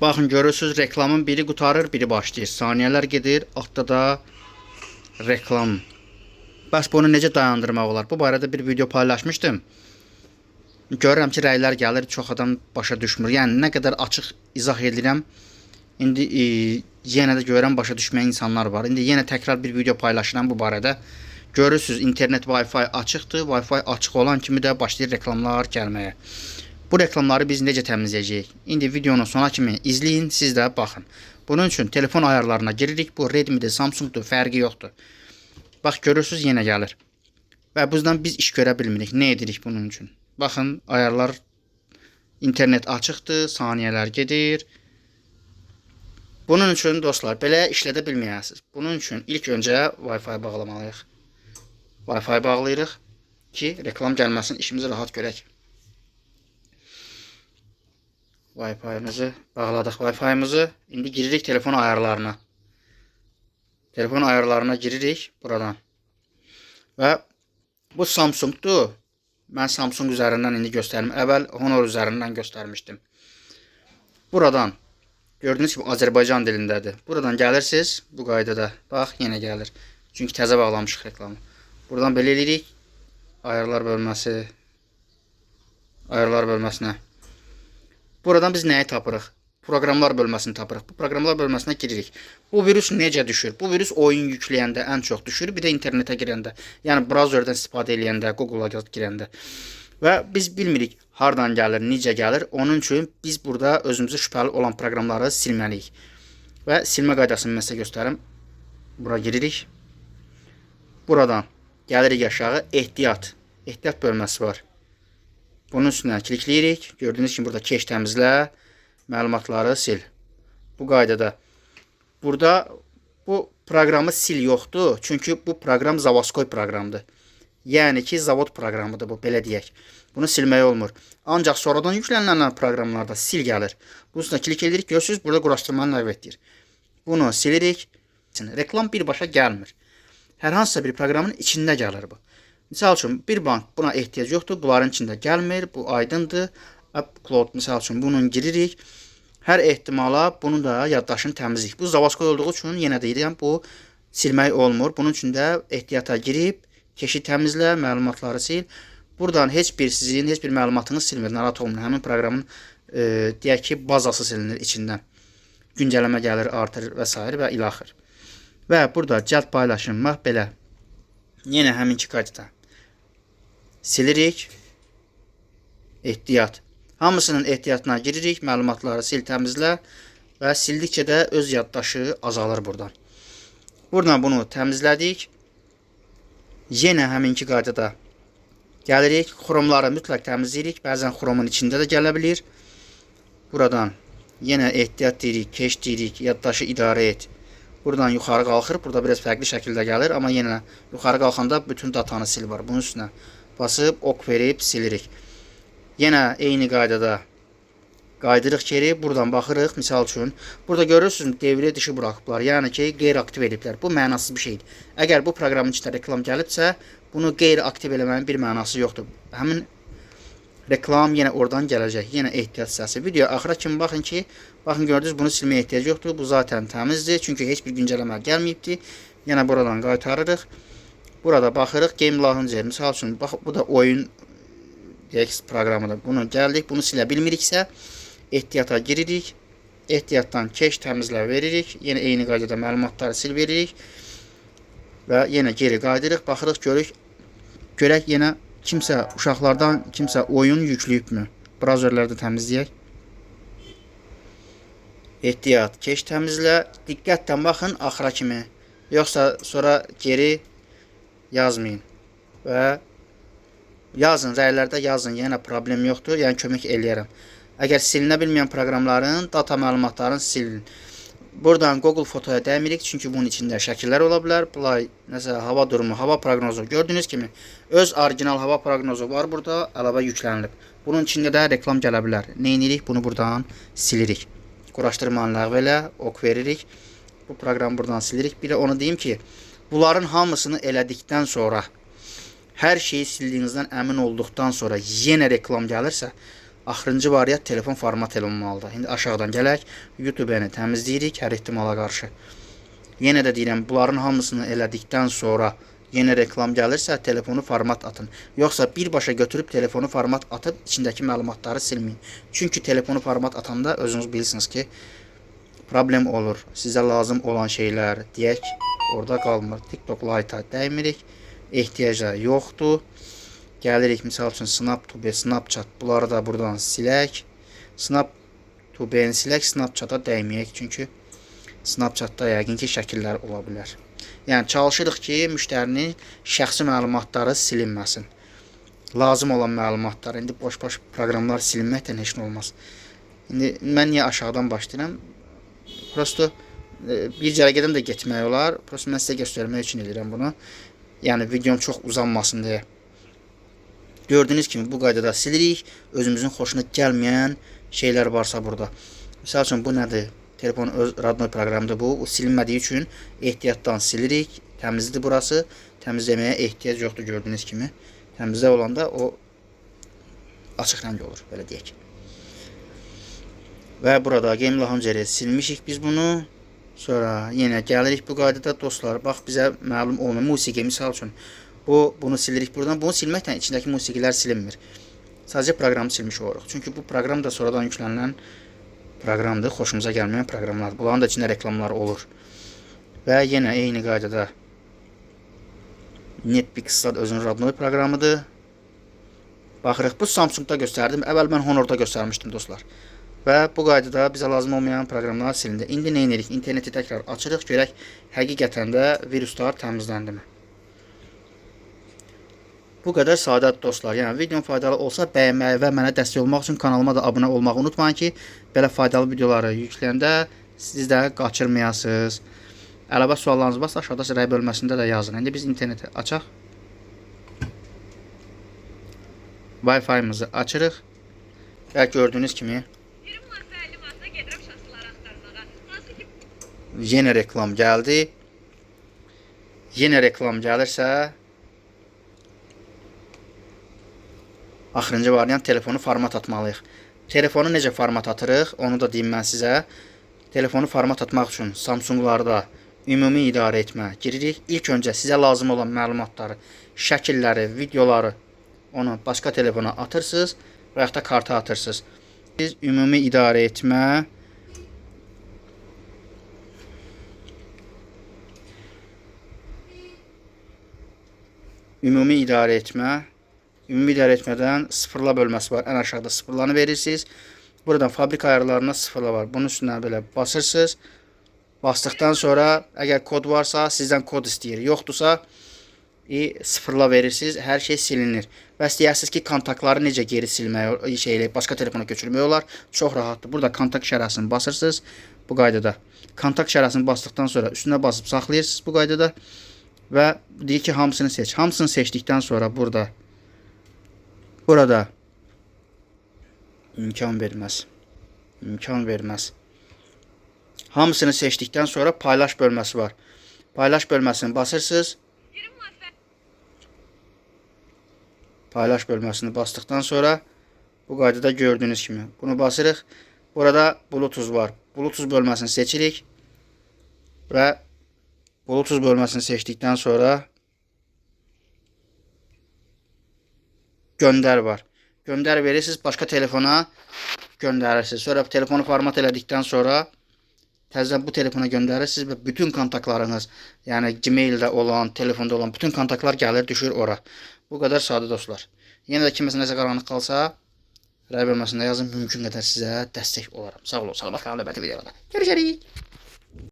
Baxın, görürsüz, reklamın biri qurtarır, biri başlayır. Saniyələr gedir, altda da reklam. Bəs bunu necə dayandırmaq olar? Bu barədə bir video paylaşmışdım. Görürəm ki, rəylər gəlir, çox adam başa düşmür. Yəni nə qədər açıq izah edirəm, indi yenə də görürəm başa düşməyən insanlar var. İndi yenə təkrar bir video paylaşıram bu barədə. Görürsüz, internet Wi-Fi açıqdır. Wi-Fi açıq olan kimi də başlayır reklamlar gəlməyə. Bu reklamları biz necə təmizləyəcəyik? İndi videonun sona kimi izləyin, siz də baxın. Bunun üçün telefon ayarlarına giririk. Bu Redmi-dir, Samsung-dur, fərqi yoxdur. Bax, görürsüz, yenə gəlir. Və bundan biz iş görə bilmirik. Nə edirik bunun üçün? Baxın, ayarlar, internet açıqdır, saniyələr gedir. Bunun üçün dostlar, belə işlədə bilməyəsiniz. Bunun üçün ilk öncə Wi-Fi bağlamalıyıq. Wi-Fi bağlayırıq ki, reklam gəlməsin, işimizi rahat görək. Wi-Fi-mizi bağladıq, Wi-Fi-mizi. İndi giririk telefon ayarlarına. Telefon ayarlarına giririk buradan. Və bu Samsung-dur. Mən Samsung üzərindən indi göstərim. Əvvəl Honor üzərindən göstərmişdim. Buradan gördüyünüz kimi Azərbaycan dilindədir. Buradan gəlirsiniz bu qaydada. Bax, yenə gəlir. Çünki təzə bağlamışıq reklamı. Buradan belə eləyirik. Ayarlar bölməsi. Ayarlar bölməsinə. Buradan biz nəyi tapırıq? Proqramlar bölməsini tapırıq. Bu proqramlar bölməsinə giririk. Bu virus necə düşür? Bu virus oyun yükləyəndə ən çox düşür, bir də internetə girəndə. Yəni brauzerdən istifadə eləyəndə, Google-a girəndə. Və biz bilmirik hardan gəlir, necə gəlir. Onun üçün biz burada özümüzə şübhəli olan proqramları silməliyik. Və silmə qaydasını mən sizə göstərim. Bura giririk. Buradan gəlirik aşağı, ehtiyat. Ehtiyat bölməsi var. Bunun üstünə klikləyirik. Gördüyünüz kimi burada keş təmizlə, məlumatları sil. Bu qaydada. Burada bu proqramı sil yoxdur. Çünki bu proqram zavodskoy proqramdır. Yəni ki, zavod proqramıdır bu, belə deyək. Bunu silmək olmur. Ancaq sonradan yüklənilən proqramlarda sil gəlir. Bunun üstünə klik edirik. Görürsünüz, burada quraşdırmanı ləğv etdir. Bunu silirik. Reklam birbaşa gəlmir. Hər hansısa bir proqramın içində gəlir bu. Misal üçün, bir bank buna ehtiyac yoxdur. Bunların içində gəlmir. Bu aydındır. AppCloud misal üçün bunun giririk. Hər ehtimala bunu da yaddaşını təmizləyik. Bu zavodskoy olduğu üçün yenə deyirəm, bu silmək olmur. Bunun üçün də ehtiyata girib keşi təmizlə, məlumatları sil. Buradan heç bir sizin heç bir məlumatınız silmir. Narahat olmayın. Həmin proqramın deyək ki, bazası silinir içindən. Güncəlləmə gəlir, artır və s. və ilaxır. Və burada cəld paylaşım, bax belə. Yenə həminki qaydada. Silirik. Ehtiyat. Hamısının ehtiyatına giririk. Məlumatları sil, təmizlə və sildikcə də öz yaddaşı azalır buradan. Buradan bunu təmizlədik. Yenə həminki qaydada gəlirik. Chrome-ları mütləq təmizləyirik. Bəzən Chrome-un içində də gələ bilir. Buradan yenə ehtiyat deyirik, keş deyirik, yaddaşı idarə et. Buradan yuxarı qalxır. Burada biraz fərqli şəkildə gəlir, amma yenə yuxarı qalxanda bütün datanı sil var. Bunun üstünə basıb ok verib silirik. Yenə eyni qaydada qayıdırıq geri. Buradan baxırıq. Misal üçün, burada görürsünüz, devre dışı buraxıblar. Yəni ki, qeyri-aktiv ediblər. Bu mənasız bir şeydir. Əgər bu proqramın içində reklam gəlibsə, bunu qeyri-aktiv eləməyin bir mənası yoxdur. Həmin reklam yenə oradan gələcək. Yenə ehtiyat hissəsi. Video axıra kimi baxın ki, baxın, gördünüz, bunu silməyə ehtiyac yoxdur. Bu zaten təmizdir. Çünki heç bir güncəlləmə gəlməyibdi. Yenə buradan qaytarırıq. Burada baxırıq Game Launcher. Misal üçün, bax, bu da oyun deyək proqramıdır. Bunu gəldik, bunu silə bilmiriksə, ehtiyata giririk. Ehtiyatdan keş təmizlə veririk. Yenə eyni qaydada məlumatları sil veririk. Və yenə geri qayıdırıq, baxırıq, görürük. Görək yenə kimsə, uşaqlardan kimsə oyun yükləyibmi? Brauzerləri də təmizləyək. Ehtiyat, keş təmizlə. Diqqətlə baxın axıra kimi. Yoxsa sonra geri yazmayın. Və yazın, rəylərdə yazın, yenə problem yoxdur. Yəni kömək eləyərəm. Əgər silinə bilməyən proqramların data məlumatlarını silin. Buradan Google fotoya dəymirik, çünki bunun içində şəkillər ola bilər. Play, nəsə hava durumu, hava proqnozu. Gördüyünüz kimi öz orijinal hava proqnozu var burada, əlavə yüklənilib. Bunun içində də reklam gələ bilər. Nə edirik? Bunu buradan silirik. Quraşdırmanı ləğv elə, ok veririk. Bu proqramı buradan silirik. Bir də onu deyim ki, bunların hamısını elədikdən sonra, hər şeyi sildiyinizdən əmin olduqdan sonra yenə reklam gəlirsə, Axırıncı variant telefon format olunmalıdır. İndi aşağıdan gələk, YouTube-ni təmizləyirik hər ehtimala qarşı. Yenə də deyirəm, bunların hamısını elədikdən sonra yenə reklam gəlirsə, telefonu format atın. Yoxsa birbaşa götürüb telefonu format atıb içindəki məlumatları silməyin. Çünki telefonu format atanda özünüz bilirsiniz ki, problem olur. Sizə lazım olan şeylər, deyək, orada qalmır. TikTok Lite-a dəymirik. Ehtiyaca yoxdur. Gəlirik, misal üçün SnapTube, Snapchat, bunları da buradan silək. SnapTube-ni silək, Snapchat-a dəyməyək. Çünki Snapchat-da yəqin ki, şəkillər ola bilər. Yəni çalışırıq ki, müştərinin şəxsi məlumatları silinməsin. Lazım olan məlumatlar, indi boş-boş proqramlar silinməklə heç nə olmaz. İndi mən niyə aşağıdan başlayıram? Prosto bir cərgədən də getmək olar. Prosto mən sizə göstərmək üçün eləyirəm bunu. Yəni videom çox uzanmasın deyə. Gördüyünüz kimi bu qaydada silirik. Özümüzün xoşuna gəlməyən şeylər varsa burada. Misal üçün bu nədir? Telefonun öz radnoy proqramıdır bu. O silinmədiyi üçün ehtiyatdan silirik. Təmizdir burası. Təmizləməyə ehtiyac yoxdur gördüyünüz kimi. Təmizlə olanda o açıq rəng olur, belə deyək. Və burada Game Launcher-i silmişik biz bunu. Sonra yenə gəlirik bu qaydada dostlar. Bax bizə məlum olmayan musiqi misal üçün bunu silirik buradan. Bunu silməklə içindəki musiqilər silinmir. Sadəcə proqramı silmiş oluruq. Çünki bu proqram da sonradan yüklənilən proqramdır. Xoşumuza gəlməyən proqramlardır. Bunların da içində reklamlar olur. Və yenə eyni qaydada Netflix özünün radnoy proqramıdır. Baxırıq, bu Samsung-da göstərdim. Əvvəl mən Honor-da göstərmişdim dostlar. Və bu qaydada bizə lazım olmayan proqramlar silindi. İndi nə edirik? İnterneti təkrar açırıq, görək həqiqətən də viruslar təmizləndimi? Bu qədər sadədir dostlar. Yəni videom faydalı olsa bəyənməyi və mənə dəstək olmaq üçün kanalıma da abunə olmağı unutmayın ki, belə faydalı videoları yükləyəndə siz də qaçırmayasınız. Əlavə suallarınız varsa aşağıda rəy bölməsində də yazın. İndi biz interneti açaq. Wi-Fi-mizi açırıq. Və gördüyünüz kimi 20 manat və 50 manata gedirəm şaxsları axtarmağa. Hansı ki yenə reklam gəldi. Yenə reklam gəlirsə axırıncı variant telefonu format atmalıyıq. Telefonu necə format atırıq, onu da deyim mən sizə. Telefonu format atmaq üçün Samsunglarda ümumi idarə etmə giririk. İlk öncə sizə lazım olan məlumatları, şəkilləri, videoları onu başqa telefona atırsınız və yaxud da karta atırsınız. Biz ümumi idarə etmə ümumi idarə etmə ümumi idarə etmədən sıfırla bölməsi var. Ən aşağıda sıfırlanı verirsiniz. Buradan fabrika ayarlarına sıfırla var. Bunun üstünə belə basırsınız. Basdıqdan sonra əgər kod varsa sizdən kod istəyir. Yoxdursa sıfırla verirsiniz. Hər şey silinir. Bəs deyərsiniz ki, kontaktları necə geri silmək, başqa telefona köçürmək olar? Çox rahatdır. Burada kontakt işarəsini basırsınız bu qaydada. Kontakt işarəsini basdıqdan sonra üstünə basıb saxlayırsınız bu qaydada və deyir ki, hamısını seç. Hamısını seçdikdən sonra burada imkan verməz. İmkan verməz. Hamısını seçdikdən sonra paylaş bölməsi var. Paylaş bölməsini basırsınız. 20 manat və Paylaş bölməsini basdıqdan sonra bu qaydada gördüyünüz kimi bunu basırıq. Burada Bluetooth var. Bluetooth bölməsini seçirik və Bluetooth bölməsini seçdikdən sonra göndər var. Göndər verirsiniz, başqa telefona göndərirsiniz. Sonra telefonu format elədikdən sonra təzədən bu telefona göndərirsiniz və bütün kontaktlarınız, yəni Gmail-də olan, telefonda olan bütün kontaktlar gəlir, düşür ora. Bu qədər sadə dostlar. Yenə də kiməsə nəsə qaranlıq qalsa, rəy bölməsində yazın, mümkün qədər sizə dəstək olaram. Sağ olun, salamat qalın, növbəti videolarda. Görüşərik.